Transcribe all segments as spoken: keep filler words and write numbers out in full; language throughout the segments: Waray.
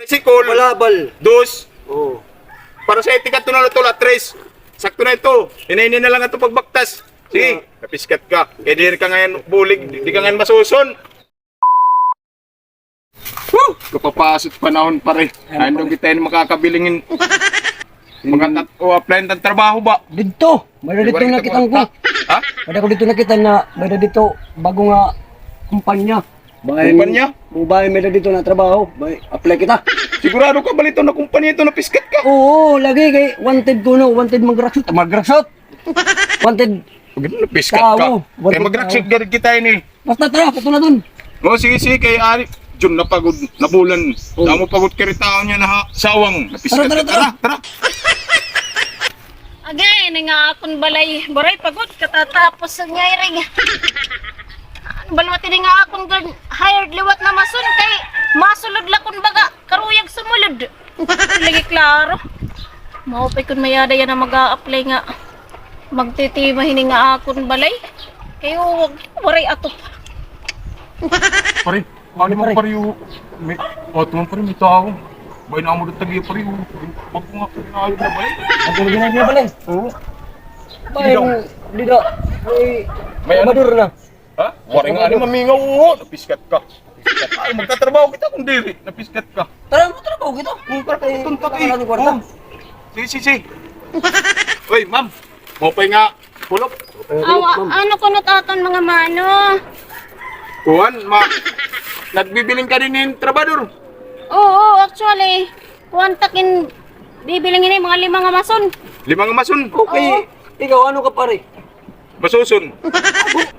Tricycle. Balabal. Dos. Oo. Para sa etika, ito na lang ito, la tres. Sakto na ito. Hinay-hinay na lang ito pagbaktas. Sige, napiskat ka. Kay diri ka ngay-an bulig, di ka ngay-an masuson. Woo! Kapapasot panahon, pare. Ano, pare? Kita ini makakabilingin. Makatat-, o, apply-an ta hin trabaho ba? Didto. May-ada didto nakita ko. Ha? May-ada ko didto nakita nga, may-ada didto bag-o nga kumpanya. Kumpanya? Bangin may-ada didto nga trabaho. May apply kita. Sigurado ka ba ito nga kumpanya ito, napiskat ka? Oo, lagi kay wanted kuno, wanted magraksot. Magraksot. Wanted. Napiskat ka. Kay magraksot gad kita ini. Basta tara, kato na dun. O, sige, sige, kay ari. Jun, napagod, nabulan. Oo. Damo pagod kay ritaon niya na ha, sawang. Napiskat ka. Tara, tara, tara. Tara, tara. Agay, ini nga akon balay. Baray, pagod, katatapos sa niya iring. Ano ba liwat ini nga akon gan-, hired liwat na mason, kay masulod la kon baga, karuyag sumulod. Lagi klaro. Maupay kon may-ada yana mag-a-apply nga magtitima hini nga akon balay. Kay huwag, waray atop. Pare, ano man pare, may, ato man pare, may tao. Bay na mo dito tagiya pare, wag ko nga pinayod na balay. Ang pinagyan niya balay? Oo. Bay, di daw. May, may ano? Madur na. Ha? Waray nga ni mamingaw, oo, napiskat ka. Ay, magtatrabaho kita kon diri, napiskat ka. Tara, magtrabaho kita. Kung ka kay tuntot, eh. Kailangan ng kwarta. Oo. Sige, sige, sige. Uy, ma'am. Maupay nga kulop. Awa, ano kuno it aton mga mano? Kuan, ma-, nagbibiling ka dinhi hin trabahador? Oo, actually. Kuan, takin bibiling ini, mga lima nga mason. Lima nga mason? Okay. Oo. Ikaw, ano ka, pare? Masuson.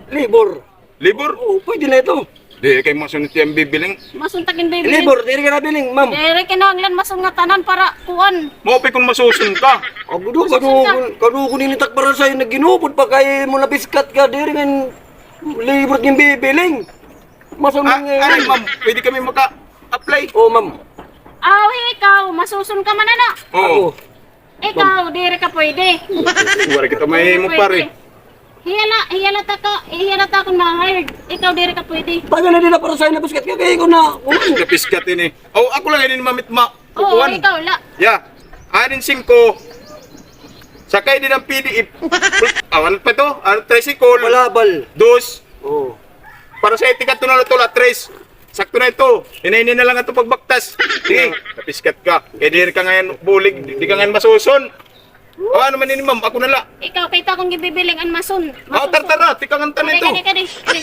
Labor. Labor? Oo, pwede na ito. Di, kay mason ito an bibiling. Mason takin bibiling. Labor, diri ka nabiling, ma'am. Diri kinahanglan mason ngatanan para kuan. Maupay kon masuson ka. Agudo, mason ka. Kadugon, kadugon ini tak para sa nagginupod pa kay mo napiskat ka, diri nga labor kin bibiling. Mason nga. Ah, aray, ma'am, pwede kami maka-apply? Oo, ma'am. Aw, ikaw, masuson ka man, ano? Oo. Ako. Ikaw, diri ka pwede. Waray kita mahimo, pare. Hiya la, hiya la ta ka, hiya la ta kon ma-hired. Ikaw, diri ka pwede. Taga na din na para sa napiskat ka, kay ikaw na. Napiskat ini. O, ako la ini mamit ma-, kukuan. Oo, ikaw la. Ya. Anin singko. Sakay din an P D F. Awan pa ito. Ano, tricycle. Balabal. Dos. Oo. Para sa etika, ito na lang ito, la tres. Sakto na ito. Hinay-hinay na lang ito pagbaktas. Sige, napiskat ka. Kay diri ka ngay-an bulig, di, di ka ngay-an masuson. O, ano man ini, ma'am? Ako na la. Ikaw, kay ito akon gibibiling an mason. O, tara, tara. Tikangan ta na ito. Kadi, kadi, kadi.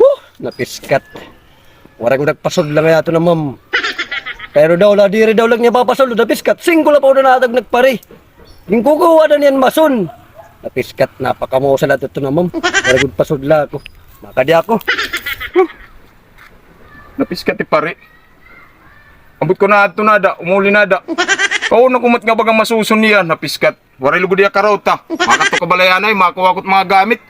Huh, napiskat. Waray ko nagpasudla ngay-an ato na, ma'am. Pero daw la, diri daw la niya papasudla, napiskat. Singko la pa daw na atag nagpari. Ginkukuha na niyan mason. Napiskat, napakamosa na ito na, ma'am. Waray gud pasudla ako. Makadi ako. Napiskat ti pare. Ambot ko na adto na da, umuli na da. Kauna ko mat nga baga masuson niya, napiskat. Waray lugod iya karota. Makato ka balayan ay, makuha ko it mga gamit.